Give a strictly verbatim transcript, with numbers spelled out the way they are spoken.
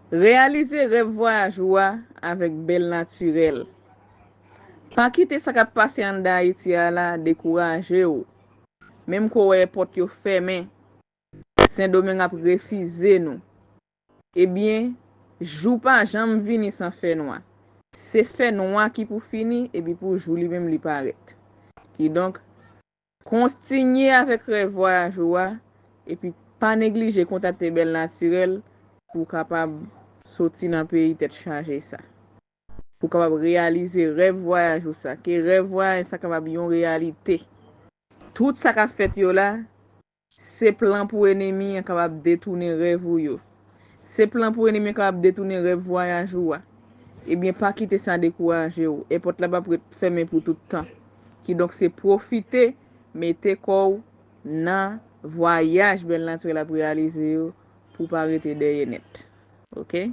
Reyalize rèv vwayaj ou a avèk bèl natirèl. Pa kite sa k ap pase anndan Ayiti a la dekouraje w. Menm ke w wè èpòt yo fèmen, Sendomeng ap refize nou. Ebyen, jou pa janm vini san fènwa. Se fènwa ki pou fini epi pou jou li menm li parèt. Kidonk, kontinye avèk rèv vwayaj ou a, epi pa neglije kontakte Bèl Natirèl pou w kapab soti nan peyi tèt chaje sa. Pou w kapab reyalize rèv vwayaj ou sa. Ke rèv vwayaj sa kapab yon reyalite. Tout sa k ap fèt yo la, se plan pou enemi an kapab detounen rèv ou yo. Se plan pou enemi an kapab detounen rèv vwayaj ou a. Ebyen, pa kite sa dekouraje w. Èpòt la p ap ret fèmen pou tout tan. Kidonk, se pwofite mete kò w nan vwayaj Bèl Natirèl ap reyalize yo pou w pa rete dèyè nèt. Oke?